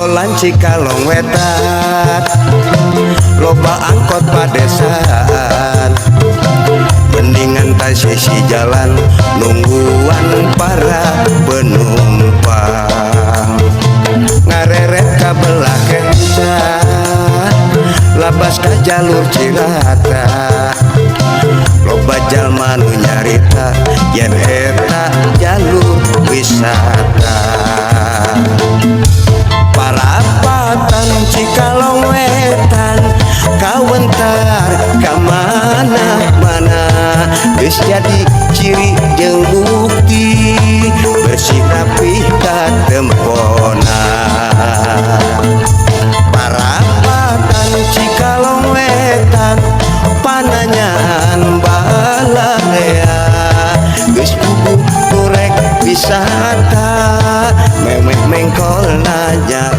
Mengkolan Cikalong Wetan, loba angkot padesaan. Mendingan tas sisi jalan, nungguan para penumpang. Ngareret ka belah kenca, labas ka jalur Cirata. Loba jalma nu nyarita yen eta jalur wisata. Parapatan Cikalong Wetan kawentar ka mana-mana, geus jadi ciri jeung bukti bersih rapih katempona. Parapatan Cikalong Wetan pananyaan balarea, geus puguh nu rek wisata memeh mengkol nanya.